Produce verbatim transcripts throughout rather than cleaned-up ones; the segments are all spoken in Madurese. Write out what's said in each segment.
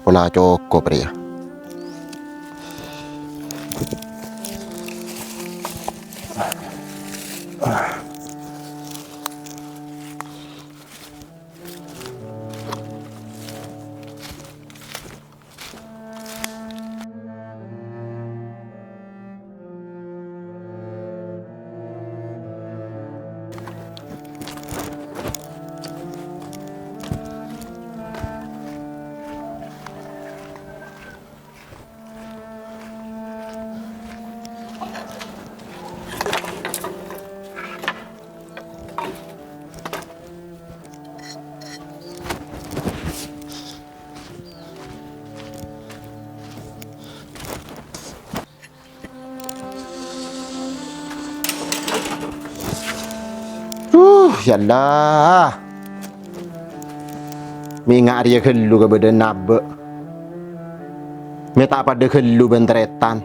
Pola cokop rèya. Huh, ya Allah. Mè' nga' rèya ghâllu kabâdâ'ân abâ'. Mè' ta' padâ ghâllu bân tarètan.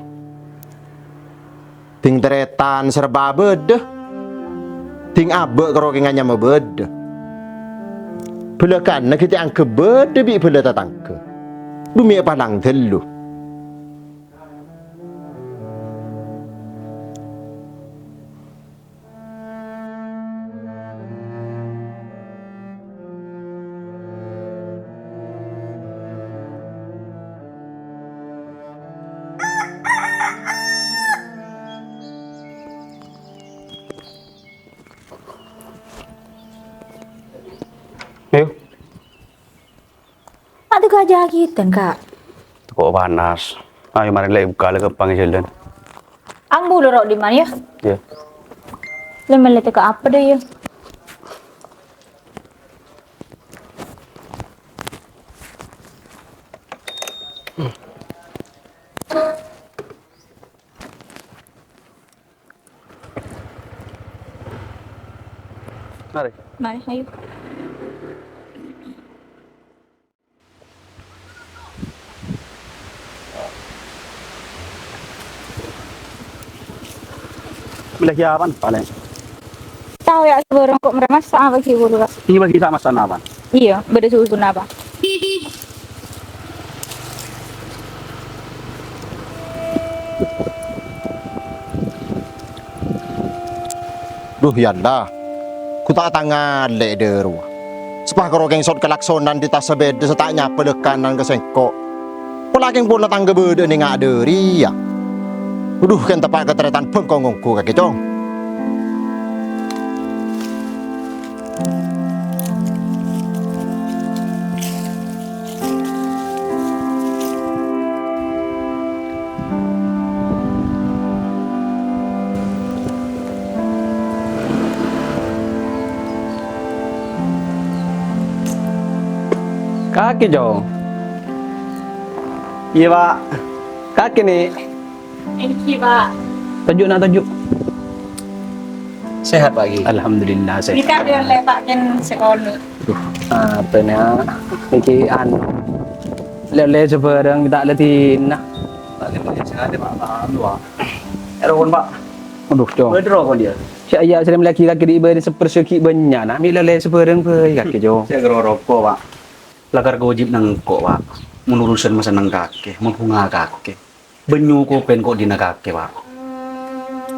Dhing tarètan sarbâ bâdâ. Dhing abâ' karokèngan nyama bâdâ. Bhâlâkana ghi' ta' èangghep bâdâ bi' bhâlâ tatangghâ. Dhu mè' palang ghâllu. Ayo. Adu kajâ kita, Kak. Kok panas. Ayo, mari lè bukka' lè gampang jhâlân. Ambu loro di mana ya? Iya. Lè mellè teka apa deh ya? Mari. Mari, ayo. Mellè apa palèng? Tao ya, sebarang kok meremas sama sih dulu, Kak. Iya, bagi sama sana apa? Iya, beda susun apa? Dhu, ya Allah. Ghu ta' tangalè dâ' rowa. Sapa karo kèng sot kalaksonan di tassa bâdâ sè ta' nyapa lèkanan ka sèngko'. Pola kèng pola tangghâ bâdâ nènga' dâri, ya. Dhu, kèng teppa' ka tarètan bhângko ngongghu kakè, Cong. Kakè, Jong. Iyâ, Pak. Kakè, Nè'. Thank you, Pak. Toju', Na', toju'. Sehat, Pak Haji? Alhamdulillah, sehat. Nèka lè-ollè, Pak, kèng sekolah. Duh, apa, Na'? Nèka, anu, lè-ollè sabârâng, ta' ladinna. Pak, lè-ollè sehat, Pak. Alhamdulillah. Ero pon, Pak. Aduh, Cong. Bâdâ ro pon, ya? Sè ayah sering lagi, lagi dibâri seperse ghi' bânnya', Na'. Mè' lè-ollè sabârâng bhâi, kakè, Cong. Sè ghâro roko', Pak. Lakar kawâjib nèngko', Pak. Mon urusan masenneng kakè, mabhunga kakè. Bân nyokobhi kok dina kakè, Pak.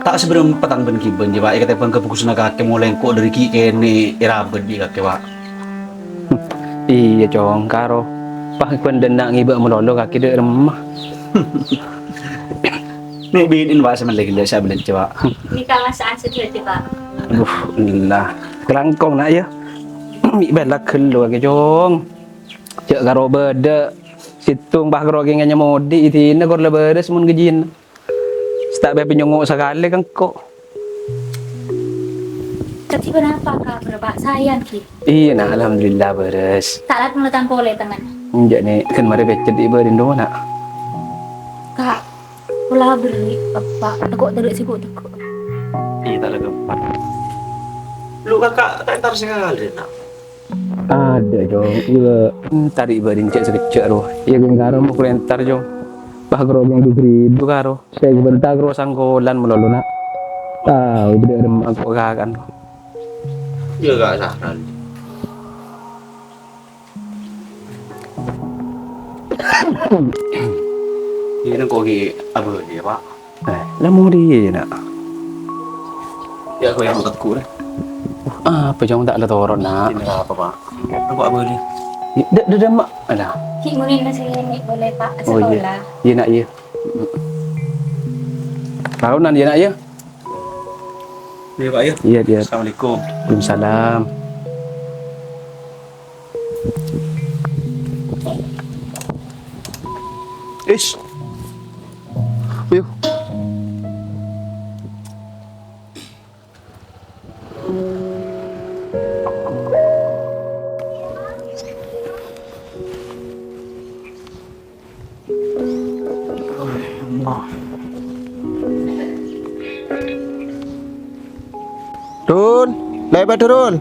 Ta' sabârâmpa tang bân-ghibân, jâ, Pak, èkatèmbhâng kabhâghusânna kakè molaè engko' dâri ghi' kènè' èrabât bi' kakè, Pak. Iyâ, Cong, karo. Pas bân dâ' enna' ngibâ malolo kakè dâ' remma. Mè' binè'en, Pak, sè mellè ghellâ' sè abâlânjhâ, Pak. Nèka masakan sè dhâddhi, Pak. Aduh, ella. Kalangkong, Na', yâ. Mè' bâlâ ghâllu kakè, Cong. Jâ' karo bâdâ sèttong pas karo kèng nyamodi, idina kor la bârâs mon ghâjiyâna. Sè ta' bâbâ nyongngo' sakalè ka engko'. Kadhi ponapa, Kak? Bârâmpa sayang, ghi? Iyâ, Na', alhamdulillah bârâs. Ta' lat-molattang polè tangan. Enjâ', Nè', ghân marè pèccèt è bâdâna, Na'. Kak, pola bâri', Eppa', tako' tadâ' sè ghu'-teggu'. Iyâ, ta' la ghâmpang. Lu, Kakak, ta' entar sakalè, Na'. Adâ', Cong. Iyâ, entar è bâdâna cè' sakejjhâ' ro. Iyâ, ghun karo mokol entar, Cong. Pas karo ghun du-bri du karo. Sè ghun bânta karo sangkolan malolo, Na'. Tao, bâdâ remma ko kakan ro. Iyâ, Kak, saran. Ini kok ghi abâli, Pak? Eh, la mon dhiyâ, Na'? Ya, aku yang teguh, deh. Apa jhung ta' la toron, Na'? Ini apa, Pak? Aku abâli. Dâ', dâ', dâ', Ma'. Alah. Ki' ngunèna sè nè' polè, Pak, oh, iyâ. Sekolah. Iyâ, Na', iyâ. Taonan, iyâ, Na', iyâ. Iyâ, Pak, iyâ. Iyâ, iyâ. Assalamualaikum. Waalaikumsalam. Is. Ayo. Rul, lèbât, Rul.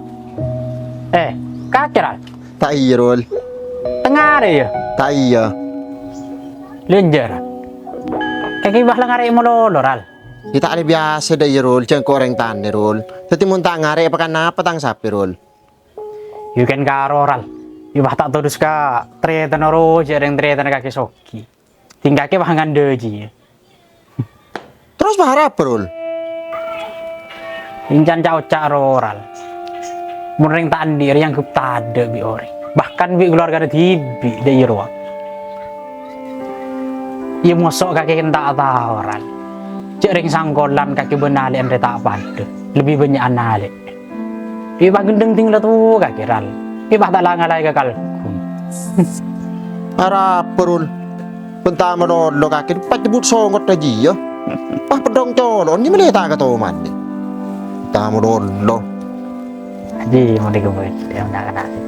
Eh, kakè, Ral? Ta' iyâ, Rul. Tengnga arè, yâ? Ta' iyâ. Lènjâr. Kakè bâ la ngarè' malolo, Ral. Yâ, ta' lè biyasa dâ' iyâ, Rul. Jhâ' engko' orèng tanè, Rul. Dhâddhi mon ta' ngarè', pakanapa tang sapè, Rul? Yâ kèng karo, Ral. Yâ bâ ta' todus ka tarètanna rowa jhâ' rèng tarètanna kakè soghi. Tingkakè bâ ngandhâjiyâ. Terros bâ arapa, Rul? Èncan ca'-oca' rowa, Ral. Mon rèng ta' andi' rèya èangghep tadâ' bi' orèng. Bahkan bi' kalowargana dhibi' dâ' iyâ rowa. Yâ moso' kakè kèng ta' tao, Ral. Jhâ' rèng sangkolan kakè bân alè'an rè ta' padâ. Lebbi bânnya'an alè'. È, pagendheng ding la towa kakè, Ral. È, bâ ta' la-ngalaè ka kalkun. Arapa, Rul? Bân ta' malolo kakè, pacebbut songot ajiyâ. Bâ peddhong colo'na malè ta' katomanè. Ta' malolo. Aji, mon dhi-, mon dhi-, mon dhi-,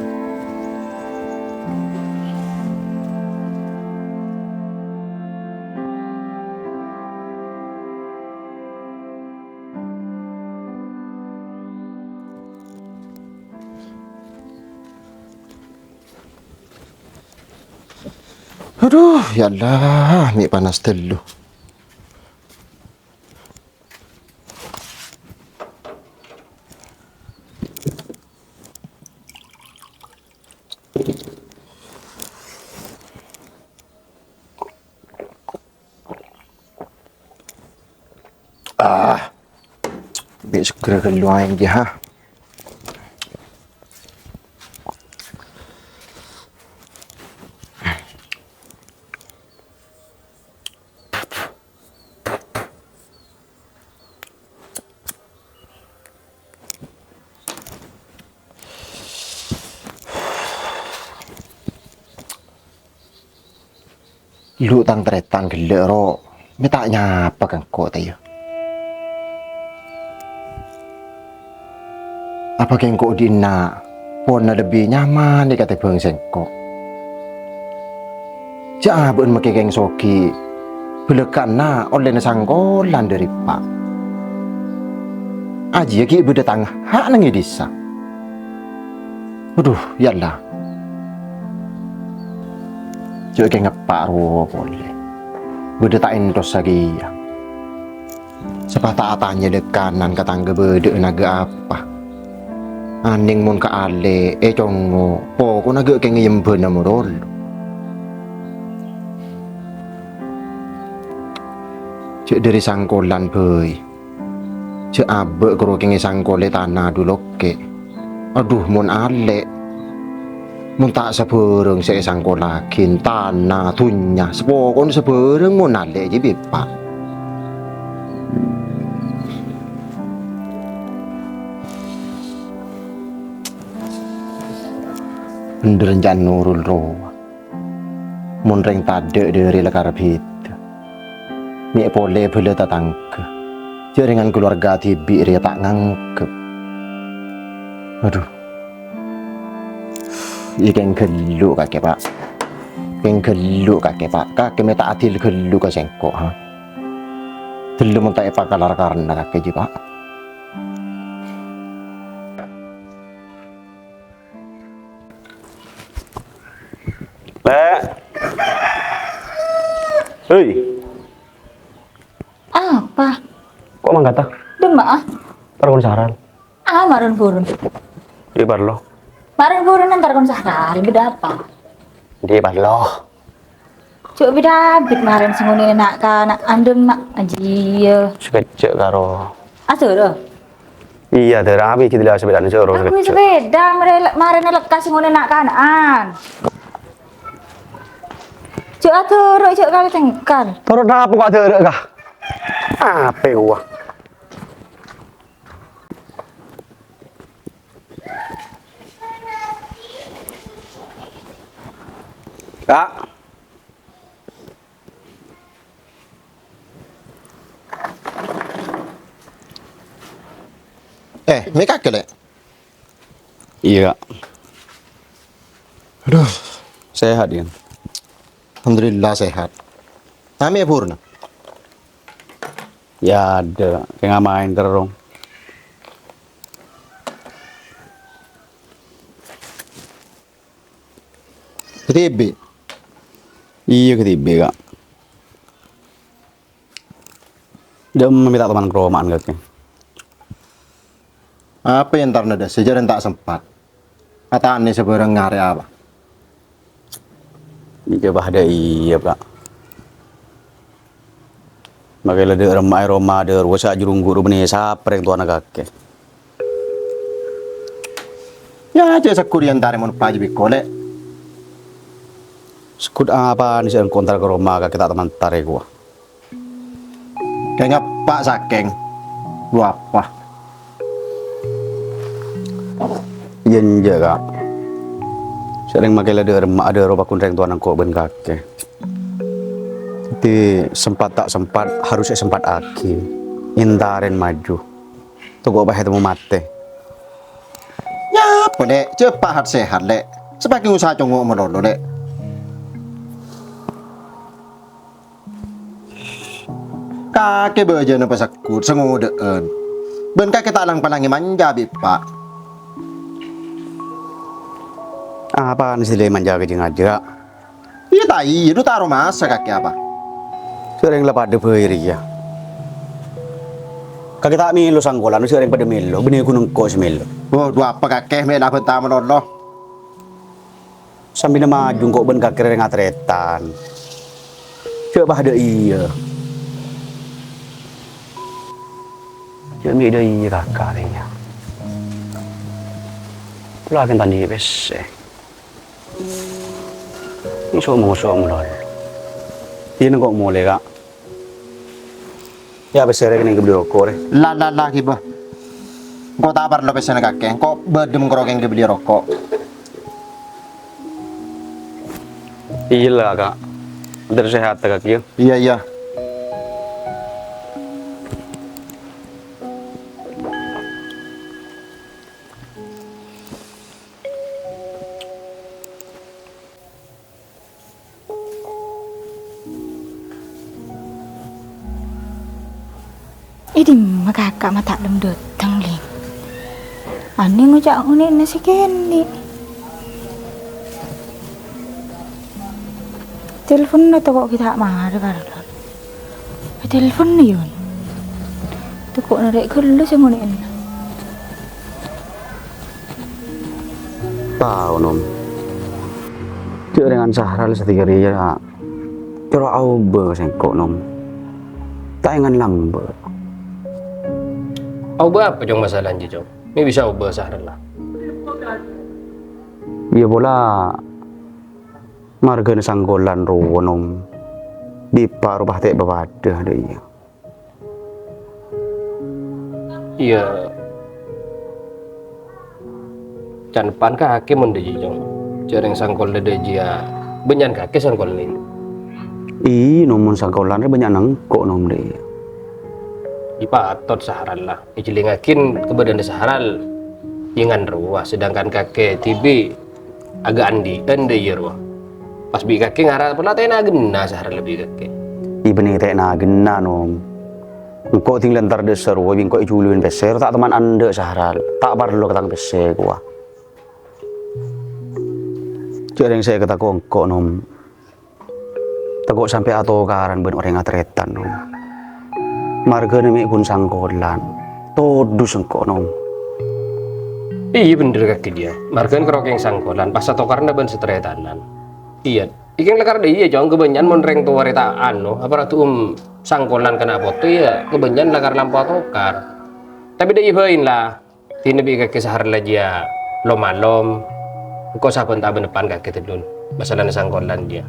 Adhu, ya Allah, mè' panas tello. Ah, bi' segghâr ghâllu aèng, ha. Lu tang tarètan ghellâ', Ro, mè' ta' nyapa ka engko' ta' iyâ? Apa kèng engko' dhinna' ponna lebbi nyaman è katèmbhâng sèngko'? Jhâ' abâ'na makè kèng soghi, bâlâkana ollèna sangkolan dâri eppa'. Ajiyâ ghi' bâdâ tang ha' neng è dhisa. Adhu, ya Allah. Jhâ' kèng eppa' rowa polè. Bâdâ ta' èntossa kèya. Sapa ta' atanya lèkanan ka tangghâ bâdâ'â naga apa. Anèng mon ka alè', ècongngo', pokona ghâ' kèng èyembhâna malolo. Jhâ' dâri sangkolan bhâi. Jhâ' abâ' karo kèng èsangkolè tana dhu lokè'. Adhu, mon alè'. Mon ta' sabhârâng sè èsangkollaghi, tana, dhunnya, sapokona sabhârâng mon alè' jiyâ bi' eppa'. Bhendher ca'na Nurul rowa. Mon rèng tadâ' dâri la karè bhidhâ. Mè' polè bhâlâ tatangghâ. Jhâ' rèngan kalowarga dhibi' rèya ta' nganggep. Adhu. Iyâ kèng ghâllu kakè, Pa'. Kèng ghâllu kakè, Pa'. Kakè mè' ta' adil ghâllu ka sèngko', ha? Tello mon ta' èpakalar karna kakè jiyâ, Pa'. Lè'. Hei. Apa? Kok mangkata? Dema, ah. Parkon saral. Ah, marun burun. Di parlo. Marun burun ntar kon saral, bâdâ apa? Di parlo. Cok bidabit marèn sè ngonènè na'-kana' andem, Mak. Ajiyâ. Sakejjhâ' karo. Asoro. Iyâ, dâ' ramè ghi' la sepedana soro sakejjhâ'. Aku sepeda, marè-, marèna lekkas sè ngonènè na'-kana'an. Cok atoro', cok kal-cengkal. Toro' napa kok adârâ, Kak? Apa, wah? Kak. Eh, mè' kakè, Lè'? Iyâ, Kak. Aduh. Sehat, Yan? Alhamdulillah, sehat. Amè purna? Iyâ, adâ'. Kèng amaèn terro. Kadibi'? Iyâ, kadibi', Kak. Dâ'emma mè' ta' toman ka roma'an kakè. Apa entarna dâ' sajârèn ta' sempat? Atanè sabârâng ngarè apa? Iyâ, bâ, dâ' iyâ, Kak. Makè la dâ' remma'a è roma dâ' rowa sè ajhurunggu' rowa bânnè sapa rèng towana kakè. Iyâ, jhâ' segghut entarè mon pajâ bi' kolè'. Segghut apa sè engko' entar ka roma kakè ta' toman entarè kowa. Kèng eppa' sakèng. Lu apa? Iyâ, enjâ', Kak. Sèrèng makè la dâ' remma'a dâ' rowa paggun rèng towana engko' bân kakè. Dhâddhi, sempat ta' sempat, harus èsempataghi. Entarèn maju. Toko' pas ètemmo matè. Nyapa, Lè'? Jhâ' pahat-sehat, Lè'. Sapakè ngosaha congo' malolo, Lè'. Kakè bâjâna pasegghut, sangodâ'ân. Bân kakè ta' lang-palangè manja bi' eppa'. Apana sè la èmanja ka jhâ' ngajhâ'? Iyâ, ta' iyâ, dhu ta' aromasa kakè apa? Sèrèng la padâ bhâi rèya. Kakè ta' mèlo sangkolan, sèrèng padâ mèlo, bânnè ghun engko' sè mèlo. Oh, dhu apa kakè mè' la bânta malolo? Sambina maju engko' bân kakè rèng atarètan. Jhâ' pas dâ' iyâ. Jhâ' mè' dâ' iyâ kaka' rèya. Kaulâ kèng ta' andi' pèssè. Moso-moso malolo. Dina engko' molè, Kak. Iyâ, pèssè rè kennèng èkabelli roko' rè. La, la, la, ghibâ. Engko' ta' parlo pèssèna kakè. Engko' bâdâ mèngkoro kèng èkabelli roko'. Iyâ la, Kak. Terros sehat, Kak, yâ? Iyâ, iyâ. È dimma kaka' ma' ta' lem dâteng, Lèng? Anè ngoca' ngonè'na sè kènè'. Telponna toko' ghi' ta' marè, parlo. Ètelpon, Yun. Toko' narè' ghâllu sè ngonè'na. Tao, Nom. Jhâ' rèngan Sahral satèya rèya coro' aobâ sèngko', Nom. Ta' èngan lambâ'. Aobâ apa, Cong, masalana, Cong? Mè' bisa aobâ Sahral, la? Iyâ pola marghâna sangkolan rowa, Nom. Dipa' rowa pas ta' papadâ, dâ' iyâ. Iyâ. Can pan kakè mon dâjâ, Cong. Jhâ' rèng sangkol dâjâ, bânnya'an kakè sangkol nèng. Iyâ, Nom, mon sangkolan rè bânnya' nèngko', Nom, rè. Iyâ patot Sahral, la. Èjhellingngaghi kabâdâ'ânna Sahral. Èngan rowa, sedangkan kakè dhibi' Aga' andi'ân dâ' iyâ rowa. Pas bi' kakè ngara pola ta' ènaghâna Sahral bi' kakè. Iyâ bânnè ta' ènaghâna, Nom. Engko' ding la entar dâ' sarowa bi' engko' èjhuluwin pèssè, ta' toman endâ' Sahral. Ta' parlo ka tang pèssè kowa. Jhâ' rèng sè èkatako' engko', Nom. Tako' sampè' atokaran bân orèng atarètan, Nom. Marghâna mè' ghun sangkolan. Todus engko', Nom. Iyâ, bhender kakè jiyâ. Marghâna karo kèng sangkolan, pas atokaranna bân satarètanan. Iyâ, Iki lakar dhâ' iyâ, Cong, kabânnya'an mon rèng towa rè ta' ano, aparadhâ, em, sangkolan kana' poto, iyâ kabânnya'an lakar lampo atokar. Tapè dhâ' iyâ bhâi la, dinah bi' kakè Sahar la jiyâ lom-malom, engko' sabân ta' bân eppan kakè tellun, masalana sangkolan jiyâ.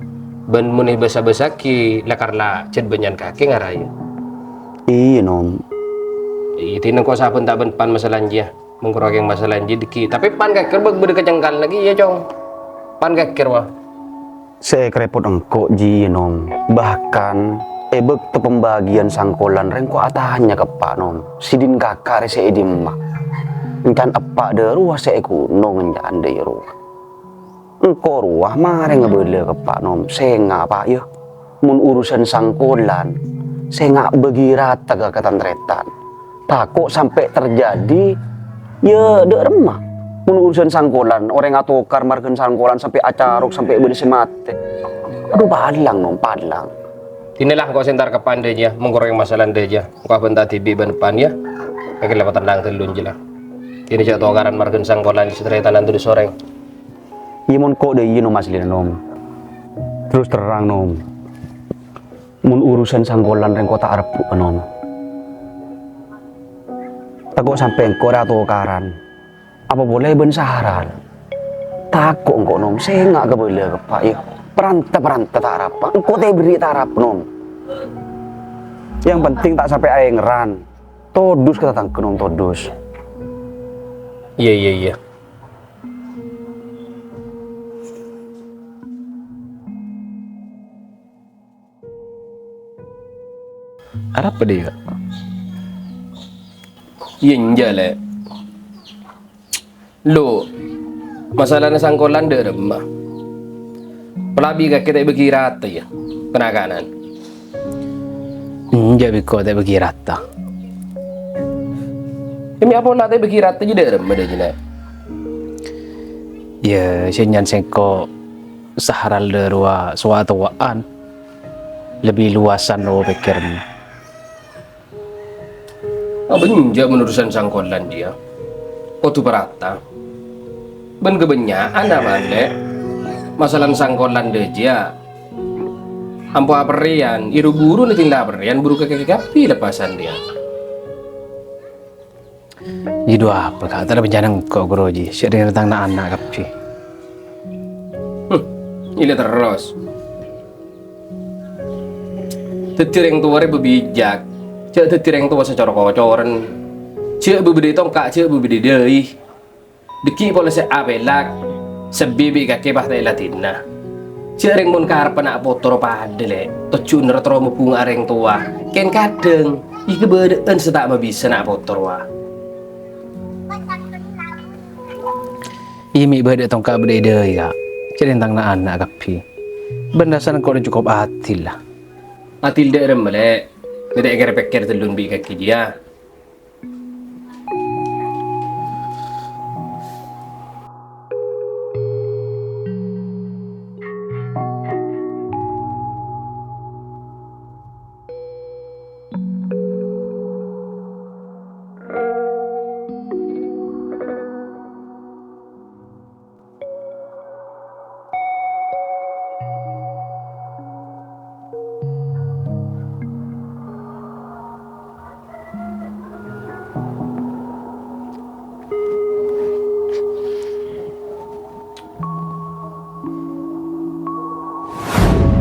Bân mon èbâsa-bâsaghi lakar la jhât bânnya'an kakè ngara iyâ. Iyâ, Nom. Iyâ, dinah engko' sabân ta' bân eppan masalana jiyâ. Mongkor akèng masalah jiyâ dhâggi'. Tapè pan kèkkèr bâk bâdâ kacengkalan lagi, iyâ, Cong. Pan kèkkèr, wah. Sè èkarèpot engko' jiyâ, Nom. Bahkan, è bâkto pembagian sangkolan rèng ko' atanya ka eppa', Nom. Sidin kaka' rè sè è dimma. Èncan eppa' dhâ' rowa sè è ghunong èncan dhâ' rowa. Engko' rowa marè ngabâlâ ka eppa', Nom. Sènga', Pa', yâ. Mon urusan sangkolan, sènga' bâgi rata ka tan-tarètan. Tako' sampè' terjadi, yâ, dhâ' remma. Mon urusan sangkolan, orèng atokar marghâna sangkolan sampè' acarok, sampè' bâdâ sè matè. Adhu, palang, Nom, palang. Dinah la engko' sè entar ka eppan dhâ' jiyâ, mongkor akèng masalah dhâ' jiyâ. Engko' abhânta dhibi' bân eppan, yâ. Kakè la patennang tellun jiyâ la. Dinah jhâ' tokaran marghâna sangkolan sè tarètanan terros orèng. Iyâ, mon ko' dhâ' iyâ, Nom, asli, Nom. Terros terrang, Nom. Mon urusan sangkolan rèng ko' ta' arebbhu', Nom. Tako' sampè' engko' rè atokaran. Apa polè bân Sahral. Tako' engko', Nom, sènga' kabâlâ ka eppa', yâ. Paranta-paranta ta' arapa. Engko' ta' èberri' ta' arapa, Nom. Yang penting ta' sampè' aèngrèn. Todus ka tatangghâ, Nom, todus. Iyâ, iyâ, iyâ. Arapa dhiyâ? Iyâ, enjâ', Lè'. Lo, masalana sangkolan dhâ' remma. Polabi kakè ta' èbâgi rata, yâ, panakanan. Enjâ' bi' ko' ta' èbâgi rata. Iyâ, mè' apola ta' èbâgi rata jiyâ dhâ' remma dhâ' jiyâ. Iyâ, sè èncan sèngko' Sahral dhâ' rowa sowa-towa'an. Lebbi luwasan lo pèkkèranna. Abânjâ' mon urusan sangkolan dhiyâ. Kodhu parata. Bân kabânnya'an apa, Lè'? Masalana sangkolan dhâ' jiyâ. Ampo aperrèyan, ru-buru nèddhing la aperrèyan, buru kakè kabbhi leppasan dhiyâ. Jiyâ dhu apa, Ka'? Tara bânnya'an engko', ghuru, jiyâ. Sè rèng tang na'-ana' kabbhi. Hmm, ila terros. Dhâddhi rèng towa rè bâbijak. Jhâ' dhâddhi rèng towa sè cor-kocoran. Jhâ' bâbâdâ tongka', jhâ' bâbâdâ dâi. Dhâggi' polè sè apèlak, sebbi bi' kakè pas ta' èladhinna. Jhâ' rèng mon karebbhâ na' poto rowa padâ, Lè'. Tojjhuna rowa terro mabhunga'a rèng towa. Kèng kadhâng, èkabâdâ'ân sè ta' mabisa na' poto rowa. Iyâ, mè' bâdâ tongka' bâdâ è dâi, Ka'. Jhâ' rèng tang na'-ana' kabbhi. Bân rasana engko' cokop adil, la. Adil dhâ' remma, Lè'? Mè' ta' èkèr-pèkkèr tellun bi' kakè jiyâ.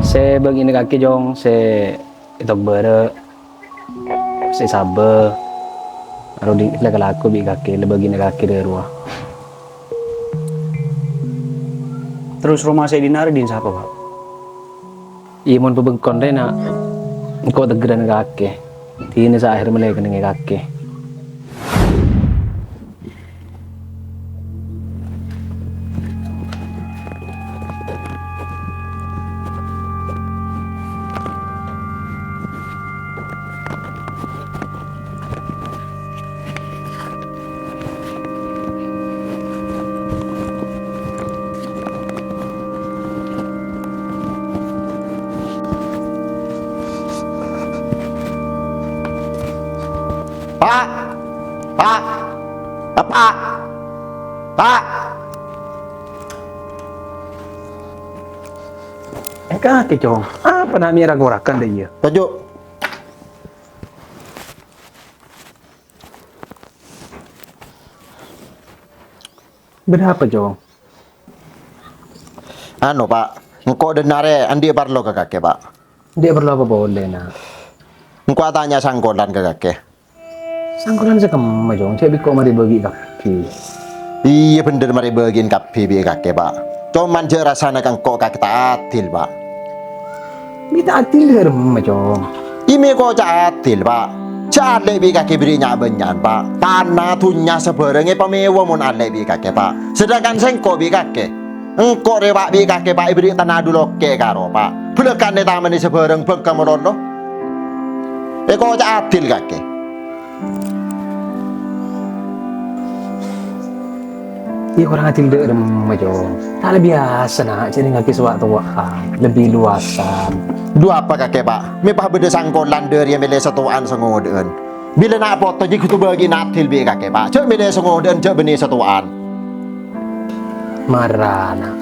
Sè bâgi nèka'aghi, Jong, sè ètog bârâ', sè sabâ, aro di-, la kalako bi' kakè, la bâgi nèka'aghi dhâ' rowa. Terros roma sè dinna' rè dinna' sapa, Pa'? Iyâ, mon pabengkon rè, Na', engko' tegghârân kakè. Dinna' sè aher malè kennengnge kakè. Pa'! Pa'! Eppa'! Pa'! Eh, kakè, Cong. Apa na' mè' ra-korakan dâ' iyâ? Toju'. Bâdâ apa, Cong? Anu, Pa', engko' dâ' enna' rè andi' parlo ka kakè, Pa'. Andi' parlo apa polè, Na'? Engko' atanya sangkolan ka kakè. Sangkolan sè kemma, Cong? Cè' bi' engko' marè bâgi kabbhi. Iyâ, bhender marè bâgiân kabbhi bi' kakè, Pa'. Coman jâ' rassana ka engko' kakè ta' adil, Pa'. Mè' ta' adil dâ' remma, Cong? Iyâ, mè' koca' adil, Pa'. Jâ' alè' bi' kakè bâri' nya'-bânnya'an, Pa'. Tana, dhunnya, sabhârâng èpamèwah mon alè' bi' kakè, Pa'. Sedangkan sèngko' bi' kakè, engko' rè, Pa', bi' kakè, Pa', èbâri' tana du lokè' karo, Pa'. Bâlâkana ètamanè sabhârâng bhângka malolo. Èkoca' adil kakè. Iyâ, korang adil dâ' remma, Cong. Ta' la biyasa, Na', jâ' nèngghâlaghi sè-sèwa'an, lebbi luwasan. Du apa kakè, Pa'? Mè' pas bâdâ sangkolan dâri mèlè sè towa'an sè ngodâ'ân. Bilâ na' poto jiyâ kodhu bâgiân adil bi' kakè, Pa'. Jâ' mèlè sè ngodâ'ân, jâ' bânnè sè towa'an. Mara, Na'.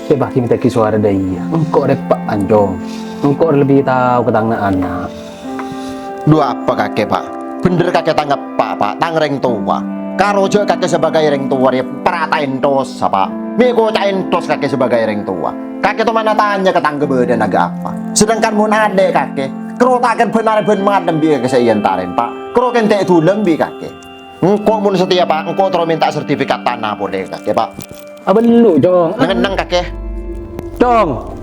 Sè bâgi mènta'aghi sowara dâ' iyâ. Engko' rè eppa'an, Cong. Engko' rè lebbi tao ka tang na'-ana'. Du apa kakè, Pa'? Bhender kakè tang eppa', Pa', tang rèng towa. Karo jâ' kakè sebagai rèng towa rè para' ta' entosa, Pa'. Mè' koca' entos kakè sebagai rèng towa. Kakè toman atanya ka tang kabâdâ'ânna ghâ' apa. Sedangkan mon alè' kakè, karo ta' kèra bân arè bân malem bi' kakè sè èentarè, Pa'. Karo kèntè' dhulâng bi' kakè. Engko' mon satèya, Pa', engko' terro mènta sertifikat tana polè, kakè, Pa'. Abellu, Cong. Neng-enneng, kakè. Cong.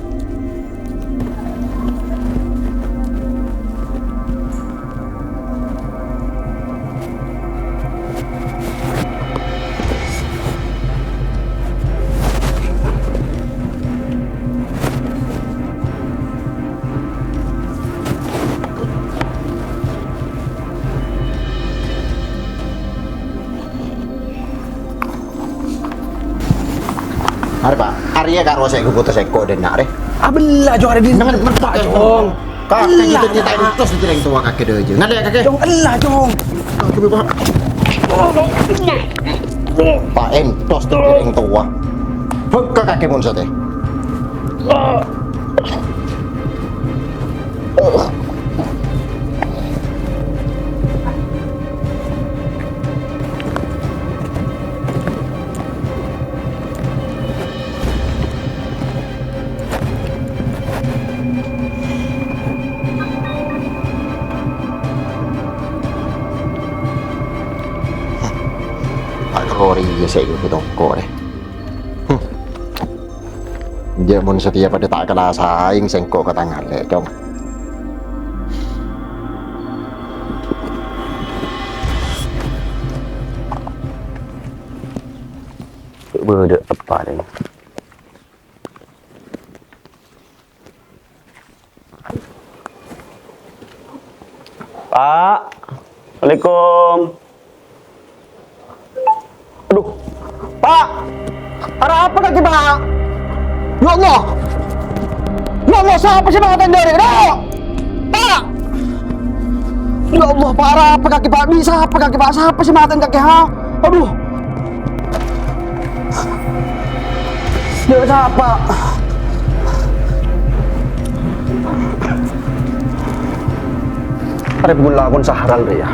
Arè, Pa'. Arèya karo sè èkobuto sèngko' dâ' enna' rè. Abella, Cong, arè dhin. Neng-enneng, Pa', Cong. Kakè Ella, jhâ' ta' entos dâri rèng towa kakè dâjâ. Ngalè kakè. Cong, ella, Cong. Kakè, Pa'. Ta' entos dâri rèng towa. Bhâkal kakè mon satèya. Hah, ta' karo rèya sè èkobuto sèngko' rè. Hmm. Jhâ' mon satèya padâ ta' kala saèng sèngko' ka tang alè', Cong. Bâdâ apa, Dèng? Pa'. Assalamualaikum. Aduh. Pa'. Arapa kakè, Pa'? Ya Allah. Ya Allah, sapa sè matèn dâri? Aduh. Pa'. Ya Allah, Pa', arapa kakè, Pa'? Bi' sapa kakè, Pa'? Sapa sè matèn kakè, ha? Aduh. Dâ' sapa? Arè pon lakon Sahral rèya.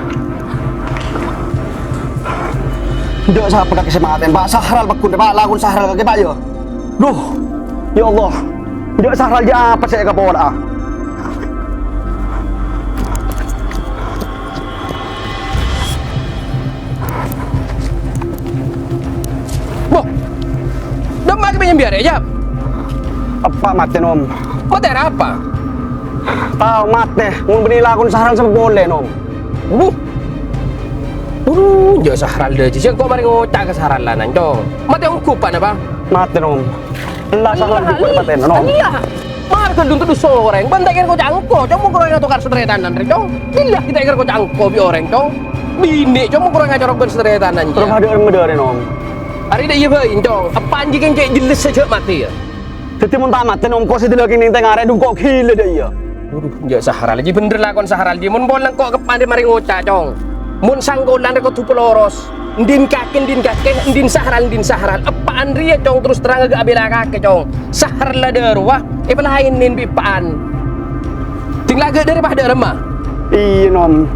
Dâ' sapa kakè sè matèn, Pa'? Sahral paggun, Pa', lakon Sahral kakè, Pa', ya. Duh, ya Allah. Dâ' Sahral jâ' apa sè èkapola'a? Boh! Dâ' emma' kèbâ nyambi arè, Jab? Eppa' matè, Nom. Matè arapa? Tao matè, mon bânnè lakon Sahral sapa polè, Nom. Buh! Aduh, jâ' Sahral dâjâ, sèngko' marè ngoca' ka Sahral lanan, Cong. Matè ongghu eppa'na, Pa'? Matè, Nom. Ella Sahral ella, ghi' ella, matèna, Nom. Ella. Mar ghâllu todus orèng, bân ta' kèra koca' engko', Cong, mon orèng atokar sataretanan rè, Cong. Bilâ ghi' ta' kèra koca' engko' bi' orèng, Cong. Binè', Cong, mon orèng acorok bân sataretanan, Terro jâ. Padâ remmedâ rè, Nom. Arè dâ' iyâ bhâi, Cong. Eppa'na jiyâ kèng cè' jellessa jâ' matè, ya. Dhâddhi mon ta' matè, Nom, ko' sè dâlâ kènèng tèngarè dungko' ghilâ dâ' iyâ. Waduh, jâ' Sahral, jiyâ bhendher lakon Sahral, jiyâ mon polè engko' eppa'na marè ngoca', Cong. Mon sangkolan rè kodhu paloros. Endin kakè, endin kakè, endin Sahral, endin Sahral. Eppa'na rèya, Cong, terros terrang ghâ' abhilâ kakè, Cong. Sahral la dâ' rowa, Èpalaènè bi' eppa'an. Ding laga' dâri pas dâ' remma. Iyâ, Nom.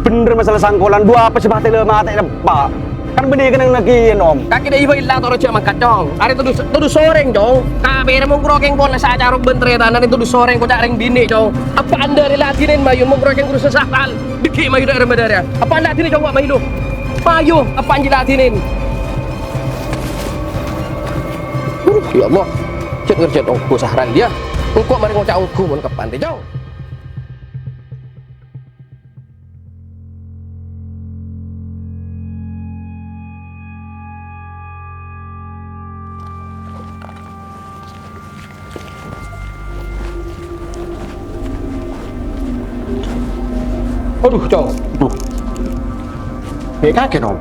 Bhender masalah sangkolan. Dhu apa sè patè la matè eppa'? Kan bânnè kennengnganna kèya, Nom. Kakè dâ' iyâ bhâi la toro' jhâ' mangkat, Cong. Arè todus, todus orèng, Cong. Kapèrè mon kro kèng pola sacarok bân tarètanan todus orèng koca' rèng binè', Cong. Eppa'an dâri ladhinèn, Mayun, mon kro kèng guru sasakal. Dâgghi' mayu dâ' remma dâri. Eppa'an ladhinè, Cong, wa' mayu. Mayu, eppa'an jâ' ladhinèn. Aduh, ya Allah. Cè' ngerjâ' ongghu Sahran, yâ. Engko' marè ngoca' ongghu mon kapan, Cong. Aduh, Cong. Aduh. Mè' kakè, Nom.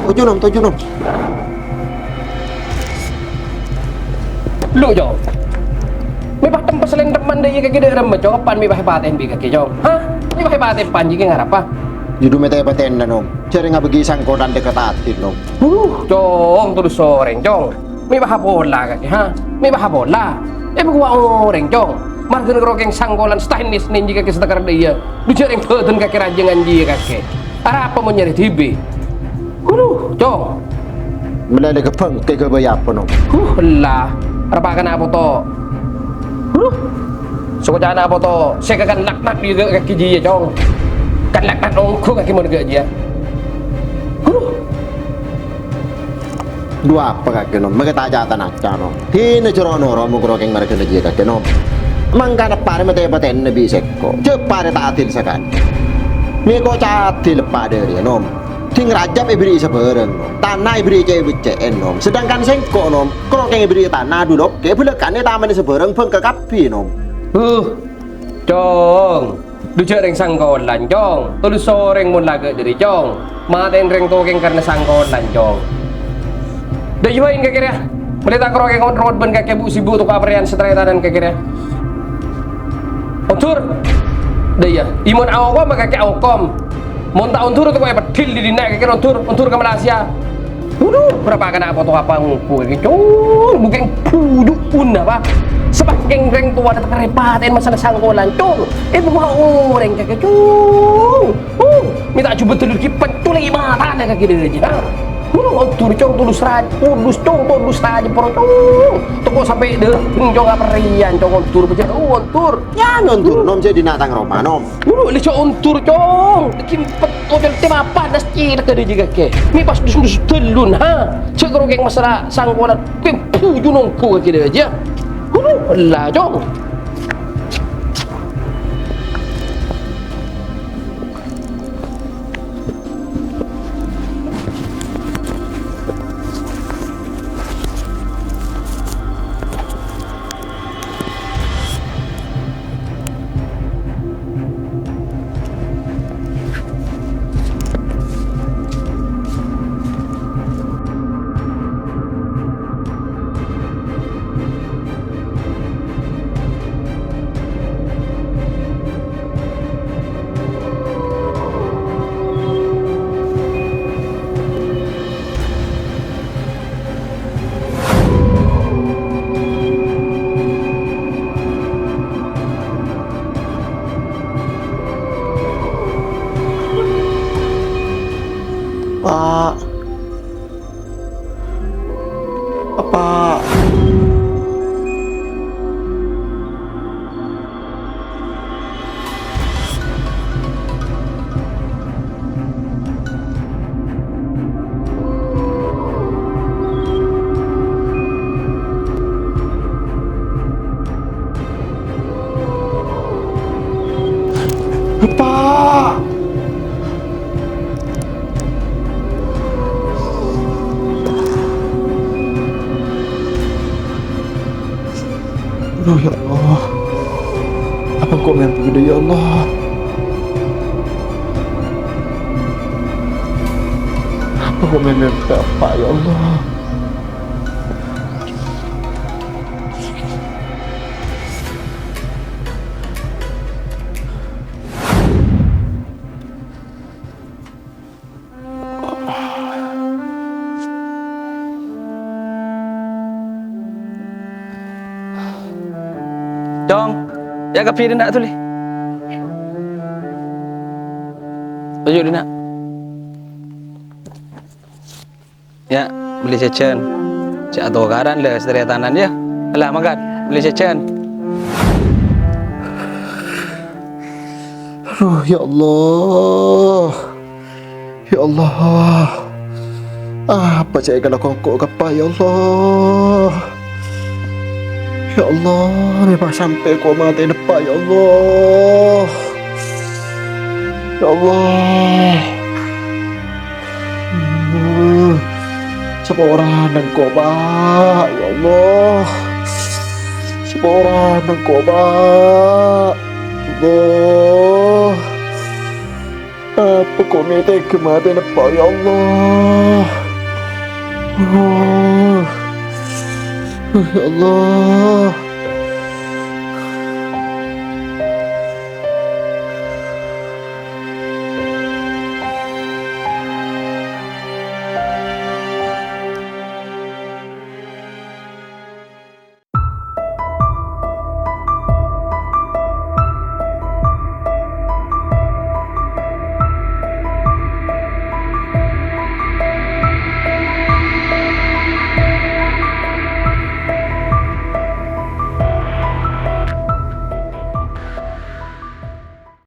Toju', Nom, toju', Nom. Lu, Cong. Mè' pas tempes lèn teman dâ' iyâ kakè dâ' remma, Cong. Eppa'an mè' pas èpatè'è bi' kakè, Cong. Hah? Mè' pas èpatè'è eppa'an jiyâ kèng arapa? Judhu mè' ta' èpatè'ana, Nom. Jhârèng abâgi sangkolan dâ' ka Tadin, Nom. Huh, Cong, todus orèng, Cong. Mè' bâ' pola kakè, ha? Mè' bâ' pola. Èbâghuwâ orèng, Cong. Marghâna kro kèng sangkolan stainless nèng jiyâ kakè satekar dâ' iyâ. Dhu jhârèng bhâdhân kakè rajângan jiyâ kakè. Arapa mon nyarè dhibi'? Aduh, Cong. Malèlè ka bângkè ghâbây apa, Nom? Huh, ella. Arapa kana' poto? Huh. Sokocana poto, sè kakan laknat jiyâ kakè jiyâ, Cong. Kan laknat ongghu kakè mon ghâ' jiyâ. Huh. Dhu apa kakè, Nom? Mè' ta' ca'-tanaca, Nom. Dinah jârèya noro' mon kro kèng marghâna jiyâ kakè, Nom. Mangkana parè mè' ta' èpatè'ana bi' sèngko'. Jhâ' parè ta' adil sakalè. Mè' ko' ca' adil pa' dâri, Nom. Ding Rajab èbherri'i sabârâng, Nom. Tana èbherri'i cè'-beccè'en, Nom. Sedangkan sèngko', Nom, kro kèng èbherri'i tana dhu lokke, bâlâkana ètamana sabârâng bângkè kabbhi, Nom. Huh, Cong. Dhu jhâ' rèng sangkolan, Cong. Todus orèng mon laga' dâri, Cong. Matè'è rèng tokèng karna sangkolan, Cong. Dâ' iyâ bhâi kakè rèya. Malè ta' kro kèng ot-rot bân kakè bu'-sibu' toko aparèyan satarètanan kakè rèya. Ondur. Dâ' iyâ. Iyâ mon aokom kakè aokom. Mon ta' ondur toko èpeddhil dhi-dinna' kakè ondur. Ondur ka Malaysia. Waduh, arapa kana' poto apa ongghu kakè, Cong? Bhungkèng bhuju' pon apa? Sè pas kèng rèng towa dâteng rèpatè'è masalah sangkolan, Cong. Èbâghuwâ orèng kakè, Cong. Huh, mè' ta' jhubâ' dulur ghi' pancolè matana kakè dâri, ha? Huh, ondur, Cong, todus raj-, todus, Cong, todus rajâ poro, Cong. Toko sampè' dâteng, Cong, aparèyan, Cong, ondur, bâjâ, oh, ondur. Yâ, ondur, Nom, jhâ' dinna' tang roma, Nom. Ghuru, lè jhâ' ondur, Cong. Kimpet, ojol, tèma panas, cèlaka dâjâ kakè. Mè' pas dus-dus dâlun, ha? Jhâ' karo kèng masalah sangkolan, kèng bhuju' nongghu kakè dâjâ. Ghuru, ella, Cong. Pak. Pak. Pak! Aduh, ya Allah. Apa engko' mèmpe bâdâ, ya Allah? Apa engko' mèmpe bâdâ, Pak, ya Allah? Cong, yâ' kabbhi dinna' dhuli. Toju' dinna'. Yâ', bellè jhâjhân. Jhâ' atokaran la, sataretanan yâ. Ella, mangkat, bellè jhâjhân. Aduh, ya Allah. Ya Allah. Apa sè èkalako engko' ka Eppa', ya Allah? Ya Allah, mè' pas sampè' engko' matèna Eppa', ya Allah. Ya Allah. Saporana engko', Eppa', ya Allah. Saporana engko', Eppa'. Ya Allah. Apa engko' mè' tegghâ matèna Eppa', ya Allah? Oh. Oh, ya Allah.